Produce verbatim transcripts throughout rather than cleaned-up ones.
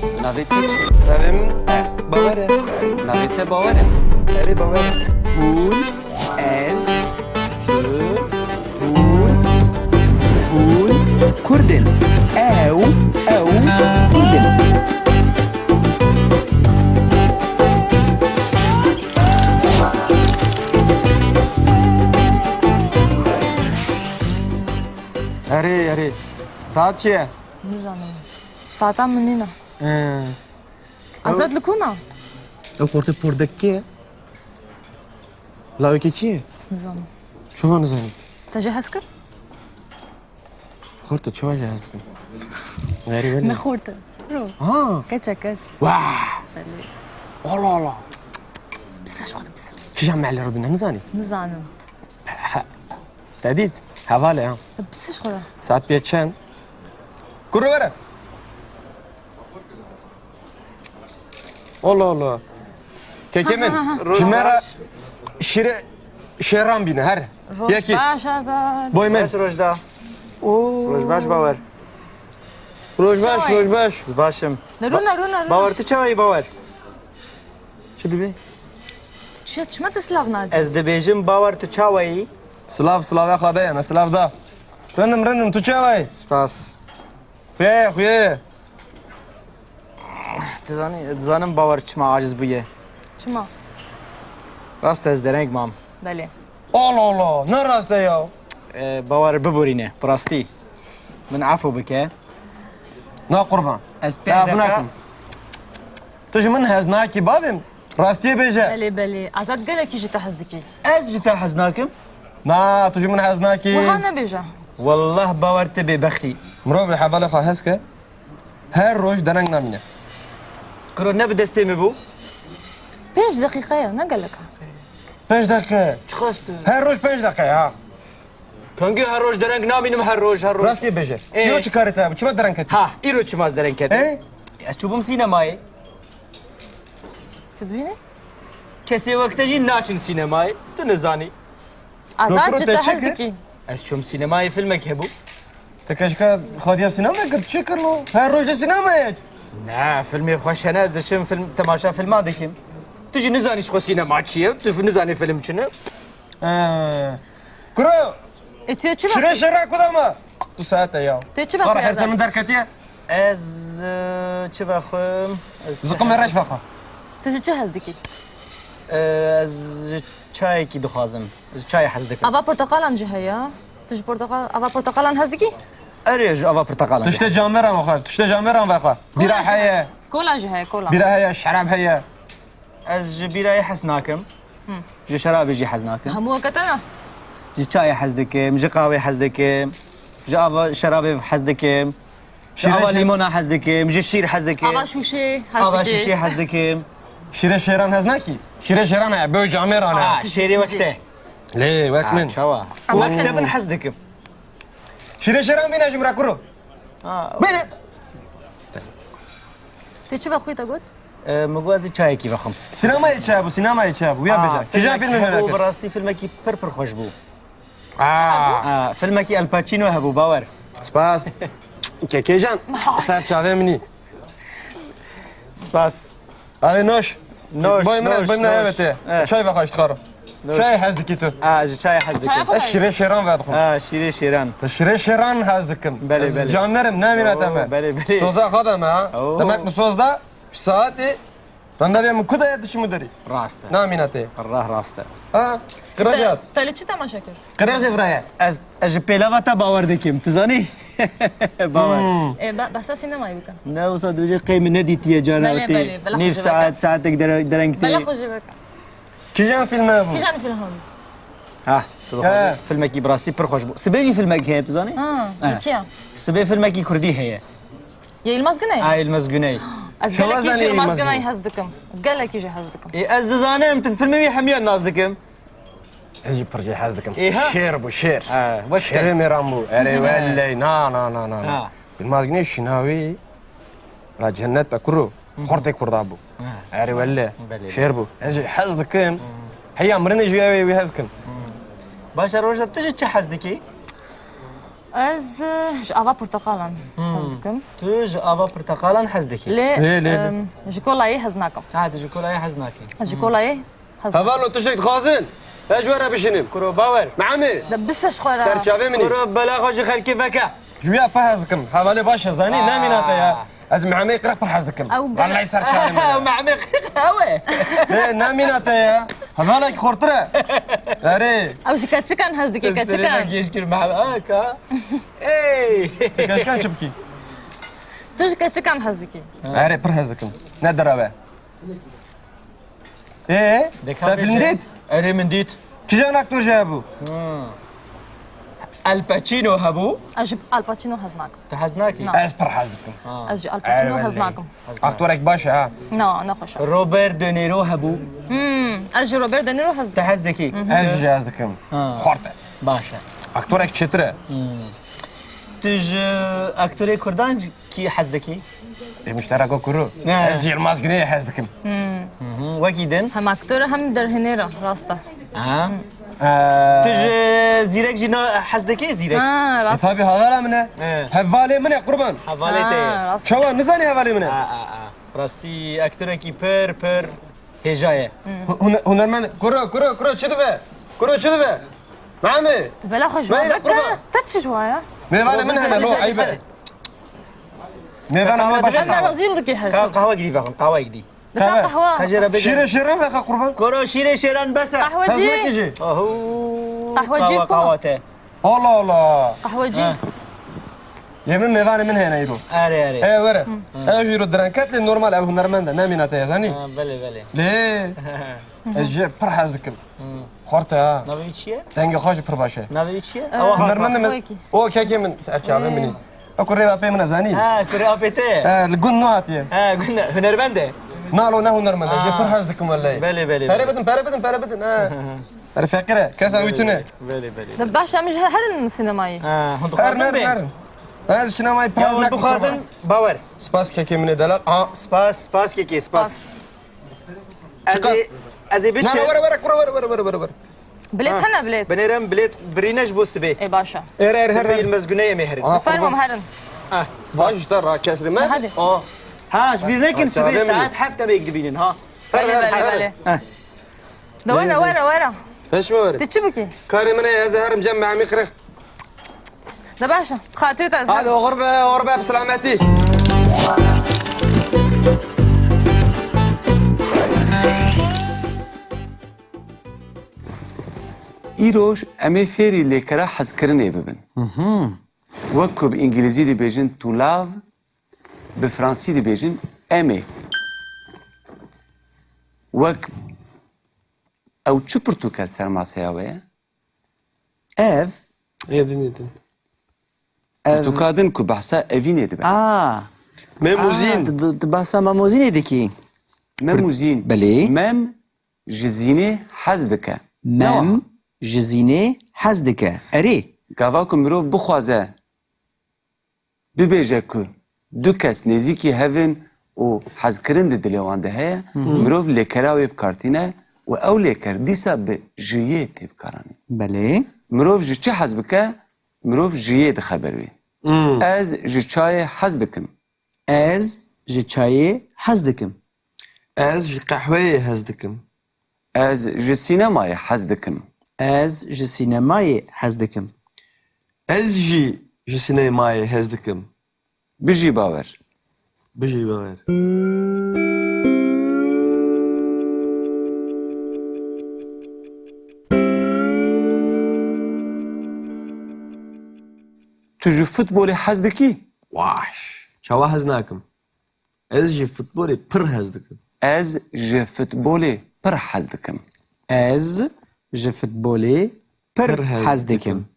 Navê te çi? Navê min Bawer e. Navê te Bawer e? Erê, Bawer e. Hûn, ez, tu, hûn, hûn Kurd in. Ew, ew Kurd in. Erê, erê. Saet çi ye? Nizanim. Saeta min nîne. Ee. Azad li ku ne? Ew xortê pordek kê ye? Lawekê kê ye? Nizanim. Çima nizanî? Te jê hez kir? Xorte, çima jê hez bikim? Werî welê. Ne xorte. Ro. Ha. Keç e, keç. Wah! Belê. Allah Allah. Pisa ji xwe re, pisa. Kîjan mehlê re dine nizanî? Nizanim. He. Te dît? Heval e ha. Pisa ji xwe re. Saet pê çend? Kuro were. Allah Allah. Kekê min, ji me re şîrê şêran bîne, her. Roj yekî. Baş Azad. Boy min. Baş Rojda. Oo. Roj baş Bawer. Roj baş, çawa yî? Roj baş. Ez baş im. Ne rû, ne rû, ne rû. Bawer, tu çawa yî Bawer? Çi dibê? Tu çi, çima tu silav nadî? Ez dibêjim Bawer, tu çawa yî? Silav, silavê xwe de ye, me silav da. Rind im, rind im, tu çawa yî? Spas. Xuya ye, xuya ye. Dizanî, dizanim Bawer çima aciz bûye. Çima? Rast e, ez dereng mam. Belê. Allah Allah, ne rast e ya? E, Bawer biborîne, bi rastî. Min efû bike. Na qurban. Ez pênc deqa nakim. Tu ji min hez nakî bavê min? Rastiyê bêje. Belê, belê. Azad gelekî ji te hez dikî. Ez ji te hez nakim. Na, tu ji min hez nakî. Wiha nebêje. Wallah Bawer, tu bêbextî. Mirov li hevalê xwe hez ke, her roj dereng namîne. Kuro, ne bi destê min bû? Pênc deqîqe ye, ne gelek e. Pênc deqîqe. Çiqas tu? Her roj pênc deqîqe ye ha. Kengî her roj dereng namînim, her roj, her roj. Rastiyê bêje. Ê. Îro çi karê te hebû? Çima dereng ketî? Ha, îro çima ez dereng ketim? Ê? Ez çûbûm sînemayê. Tu dibînî? Kesê wek te jî naçin sînemayê. Tu nizanî. Azad, ji te hez dikî. Ez çûm sînemayê, filmek hebû. Te keşka xwediya sînemê kir, çi kir lo? Her roj de sînemayê. Ne, filmê xweş hene, ez diçim film, temaşa filma dikim. Tu jî nizanî ji xwe sînema çi ye, tu nizanî film çi ne? Ee, kuro! Ê, tu çi şire vextî? Şire ku dama? Tu saete ya. Tu çi vextî? Qara herse min derketiye. Ez, e, çi vexwim? Ez çi Ziqimê reş vexa. Tu ji çi hez dikî? E, ez ji çayekî dixwazim. Ez çayê hez dikim. Ava porteqalan jî heye. Tu ji porteqal-, ava porteqalan hez dikî? Erê, ji ava porteqalan jî. Tiştê cameran vexa, tiştê cameran vexa. Bîra heye. Kola jî heye, kola. Bîra heye, şerab heye. Ez ji bîrayê hez nakim. Hı. Ji şerabê jî hez nakim. Hemû weke te ne? Ji çayê hez dikim, ji qahwê hez dikim, ji ava şerabê hez dikim, ji ava lîmona hez dikim, ji şîr hez dikim. Ava şûşê hez dikî. Ava şûşê hez dikim. Şîrê şêran hez nakî? Şîrê şêran heye, bê camêran e. Ha, şêrê wek te. Lê wek min. Çawa? Wek te min hez dikim. Şîrê şêran bîne ji min re kuro. Ha. Bîne. Tu çi vexwî te got? E, min got ez ê çayekî vexwim. Sînemayê çi hebû, sînemayê çi hebû? Ya bêje. Kîjan filmê merak kir? Bi rastî filmekî pir pir xweş bû. Aa. Aa, filmekî Al Pacino hebû, Bawer. Spas. Kekê can, ser çavê min î. Spas. Erê noş. Noş, boy min, noş, boy min noş. Evet. Çay vexa ji xwe re. Çayê hez dikî tu? Ha, ji çayê hez dikim. Ez şîrê şêran vedixwim. Ha, şîrê şêran. Ez şîrê şêran hez dikim. Belê, belê. Ez camerim, ne mîna te me. Belê, belê. Soza xwe de me ha. Oo. Demek min soz da, saetê, randevûya min ku de ye, diçim û derî. Rast e. Ne mîna te. Rah rast e. Ha? Qiraciyat. Te li çi temaşe kir? Qiracê viraye. Ez, ez ji pêlava te Bawer dikim. Tu zanî? Bawer. Hmm. E, be-, behsa sînemayê bikin. Ne, wisa dibêje qey min nedîtiye cana wê. Belê, belê, bela xwe jê veke. Nîv saet, saetek dere-, dereng tê. Bela xwe jê veke. Kîjan filme bû? Kîjan film hebû? Ha, tu dixwazî. He. Filmekî bi rastî pir xweş bû. Sibê jî filmek heye, tu zanî? Ha, he. Li kî ye? Sibê filmekî kurdî heye. Yê Yilmaz Güney? Ha, Yilmaz Güney. Ez gelekî jî Yilmaz Güney hez dikim. Gelekî jî hez dikim. Ê, ez dizanim, tu filmê wî hemiya nas dikim. Ez jî pir jê hez dikim. Ê, ha. Şêr bû, şêr. Ha, wek te. Şêrê mêran bû. Erê welley, na, na, na, na, na. Ha. Yilmaz Güney şîna wî. La cennet be kuro. Hı hı. Xortê kurda bû. Ha. Erê welle. Belê. Şêr bû. Ez jî hez dikim. Hı. Heya mirinê jî ew ê wî hez dikim. Hı. Baş e, Rojda, tu jî çi hez dikî? Ez, e, ji ava porteqalan hez dikim. Tu ji ava porteqalan hez dikî? Lê, Lê, lê, lê. em, ji kolayê hez nakim. Ha, tu ji kolayê hez nakî. Ez ji kolayê hez nakim. Hevalno, tiştek dixwazin? Ez ji we re bişînim. Kuro, bawer. Mehemê. De bise ji xwe re. Ser çavê min î. Kuro, bela xwe ji xelkê veke. Ji wî ya pir hez dikim. Hevalê baş e, zanî? Aa. Nemîna te ya. Ez Mehemê qireh pir hez dikim. Ew gel- Vallahi ser çavê min e. Mehemê qireh ew e. Lê nemîna te ya. Hevalek xortir e. Erê. Ew ji keçikan hez dike, keçikan. Geş kir Mehemê. Aa, ka. Ey. Tu keçikan çi bikî? Tu ji keçikan hez dikî? Erê, pir hez dikim. Ne dirawe. Ê, te film dît? Erê, min dît. Kîjan aktor jî hebû? Hmm. Al Pacino hebû. Ez ji Al Pacino hez nakim. Tu hez nakî? Na. Ez pir hez dikim. Ha. Ez ji Al Pacino hez nakim. Aktorek baş e, ha. Na, ne xweş e. Robert De Niro hebû. Hmm, ez ji Robert De Niro hez dikim. Tu hez dikî? Ez jî hez dikim. Ha. Xort e. Baş e. Aktorek çêtir e. Hmm. Tu ji aktorê kurdan kî hez dikî? Ê, muştereko kuru. Ne. Ez Yilmaz Güneyê hez dikim. Hı hı. Wekî din? Hem aktor e, hem derhêner e, rast e. Aha. Ee, Tu ji Zîrek jî na hez dikî, Zîrek? Ha, rast. E, tabi, hevala min e. He. Hevalê min e, qurban. Hevalê te ye. Ha, rast. Çawa, nizanî hevalê min e? A, a, a. Rastî aktorekî pir, pir hêja ye. Hu-, huner-, hunermend, kuro, kuro, kuro, çi dibe? Kuro, çi dibe? Mehemê. Bela xwe ji wan veke, te çi ji wan ya? Mêvanê min hene, lo, eyb e. Mêvanê min baş e. Em ne razî dike her tim. Qahwe gidî vexin, qahwe gidî. Dika qahwe. Qehwe. Qehwe. Şîrê şêran vexe qurban. Koro şîrê şêran bes e. Qehwecî. Hez nekî jî. Ahu. Qehwecî qahwe, ko? Qahwe te. Allah Allah. Qehwecî. Ha. Yê min mêvanê min hene îro. Erê, erê. E, were. Ew jî îro direnket lê normal ev hunermend e. Nemîna te ye, zanî? Ha, belê, belê. Lê. Ez jê pir hez dikim. Xort e ha. Navê wî çi ye? Dengê xwe jî pir baş e. Navê wî çi ye? Ee, Ewa hat. Hunermendê me. Wekî. O kekê min ser çavê min î. Ew kurê apê min e, zanî? Ha, kurê apê te. He, li gund nû hatiye. Ha, gund hunermend e. Na lo, ne hunermend e. Jê pir hez dikim wellahî. Belê, belê, belê. Pere bidin, pere bidin, pere bidin. Ha. Pere feqîr e. Kesa wî tune. Belê, belê. De baş, em ji herin sînemayê. Ha, hûn dixwazin bê? Herin, herin. Ez sînemayê pir hez nakim. Ya hûn dixwazin, bawer. Spas kekê min ê delal. Aha. Spas, spas kekê, spas. Spas. Ez ê, ez ê biçim. Na, na, were, were, kuro, were, were, were, were, were. Bilêt hene, bilêt? Binêrem bilêt birîne ji bo sibê. Ê, baş e. Êr, êr, her, her. Sibê Yilmaz Güneyê em ê herin. Fermom herin. Ah, spas. Baş işte, rakesri me. Hadi. Ha, ji bîr nekin sibê saet heft em ê dibînin, ha. Belê, belê, belê. De were, were, were. Hiç mi were? Tu çi bikî? Karê min e, ez ê herim cem Mehemî qirix. De baş e. Xatirê te ez. Hadi oxir be, oxir be, bi selametî. Îroj em ê fêrî lêkera hezkirinê bibin. Mhm. Wek ku bi îngilîzî dibêjin to love, bi fransî dibêjin aimer. Wek ew çi pirtûke li ser maseya we ye? Ev. Ê din, ê din. Ev. Pirtûka din ku behsa evînê dibe. A. Mem û zîn. A, di, di, di behsa mem û zînê dikî? Mem û zîn. Belê. Mem ji zînê hez dike. Mem ji zînê hez dike. Erê. Gava ku mirov bixwaze bibêje ku du kes nêzîkî hev in û hezkirin di dilê wan de heye, mirov lêkera wê bi kar tîne û ew lêker dîsa bi ji yê tê bikaranîn. Belê. Mirov ji çi hez bike, mirov ji yê dixe ber wê. Hmm. Ez ji çayê hez dikim. Ez ji çayê hez dikim. Ez ji qehweyê hez dikim. Ez ji sînemayê hez dikim. Ez ji sînemayê hez dikim. Ez jî ji sînemayê hez dikim. Bijî Bawer. Bijî Bawer. Tu ji futbolê hez dikî? Waş. Çawa hez nakim? Ez ji futbolê pir hez dikim. Ez ji futbolê pir hez dikim. Ez ji futbolê pir hez dikim.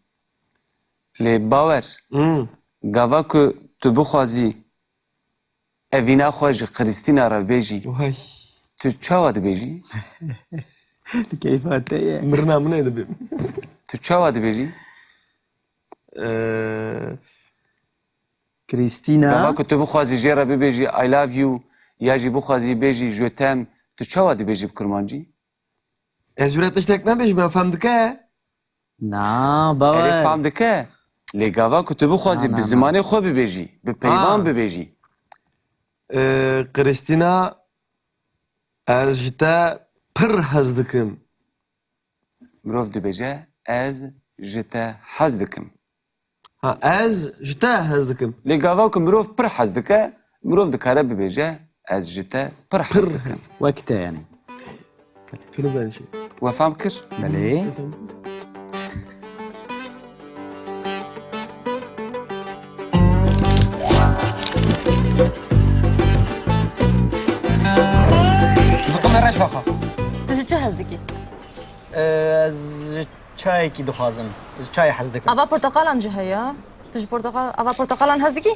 Lê Bawer, hmm, gava ku tu bixwazî evîna xwe ji Krîstîna re bêjî, tu çawa dibêjî? Li keyfa te ye. Mirina min ê dibêm. Tu çawa dibêjî? Ee, Krîstîna. Gava ku tu bixwazî jê re bibêjî I love you ya jî bixwazî bêjî je t'aime, tu çawa dibêjî bi kurmancî? Ez wira tiştek nebêjim, ew fam dike. Na, bawer. Erê, fam dike. Lê gava ku tu bixwazî Na, bi na, na. zimanê xwe bibêjî, bi peyvan Ha. bibêjî. Ee, Kristîna, ez ji te pir hez dikim. Mirov dibêje, ez ji te hez dikim. Ha, ez ji te hez dikim. Lê gava ku mirov pir hez dike, mirov dikare bibêje, ez ji te pir hez Pir dikim. Wek te yani. Tu nizanî çi. We fam kir? Belê. Ziqimê reş vexa. Tu ji çi hez dikî? Ee, ez ji çayekî dixwazim. Ez çayê hez dikim. Ava porteqalan jî heye. Tu ji porteqal-, ava porteqalan hez dikî?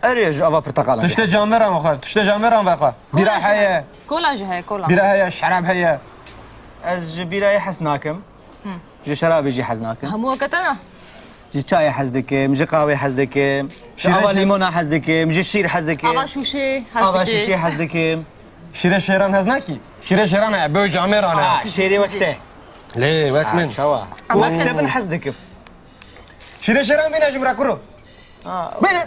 Erê, ji ava porteqalan Tiştê jî. cameran vexwe. Tiştê cameran vexwe. Kola Bîra jî heye. heye. Kola jî heye, kola. Bîra heye, şerab heye. Ez ji bîrayê hez nakim. Hı. Ji şerabê jî hez nakim. Hemû weke te ne? Ji çayê hez dikim, ji qawê hez dikim, ji Şîrê ava şî- lîmona hez dikim, ji şîr hez dikim. Ava şûşê hez Ava dikî. şûşê hez dikim. Şîrê şêran hez nakî? Şîrê şêran e, bê cameran e. Ha, şêrê wek te. Lê, wek Ha, min. çawa? Ama Wek te te bin hez dikim. Şîrê şêran bîne ji min re kuro. Ha. Bîne.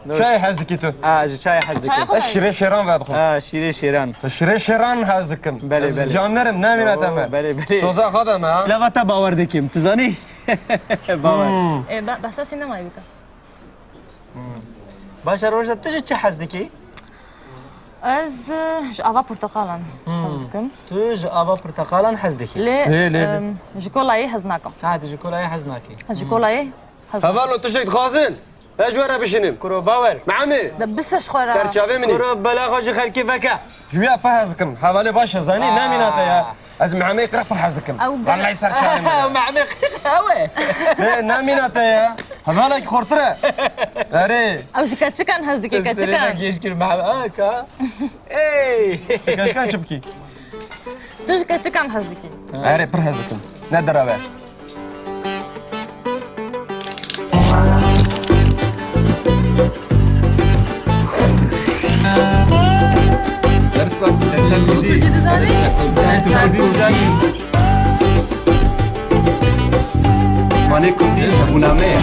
Çayê hez dikî tu? Ha, ji çayê hez dikim. Çaya xwe Ez şîrê şêran vedixwim. Ha, şîrê şêran. Şîrê şêran hez dikim. Belê, Ez belê. camerim, namîna te me. Oo, belê, belê. Soza xwe de me, ha? Lava te bawer dikim, tu zanî? Bawer. Hmm. E, be-, behsa sînemayê bike. Baş e, Rojda, tu ji çi hez dikî? Ez, e, ji ava porteqalan Hmm. hez dikim. Tu ji ava porteqalan hez dikî? Lê, Lê, lê, lê. em, ji kolayê hez nakim. Ha, tu ji kolayê hez nakî. Ez ji Hmm. kolayê hez nakim. Hevalo, tiştek dixwazin? Ez ji we re bişînim. Kuro bawer. Mehemê. De bise ji xwe re. Serçavê min î. Kuro bela xwe ji xelkê veke. Ji wî ya pir hez dikim. Hevalê baş e, zanî, Aa. namîna te ya. Ez Mehemê qirix pir hez dikim. Ew gel- Wellahî serçavê min e. Mehemê qirix ew e. Lê namîna te ya. Hevalekî xortir e. Erê. Ew ji keçikan hez dike, keçikan. Serê me gêj kir Mehemê. Aa, ka. Ey. Tu keçikan çi bikî? Tu ji keçikan hez dikî? Erê, pir hez dikim. Ne dirav e. Dersa Kurdî. Kurdî dizanî? Dersa Kurdî. Zimanê Kurdî hebûna me ye.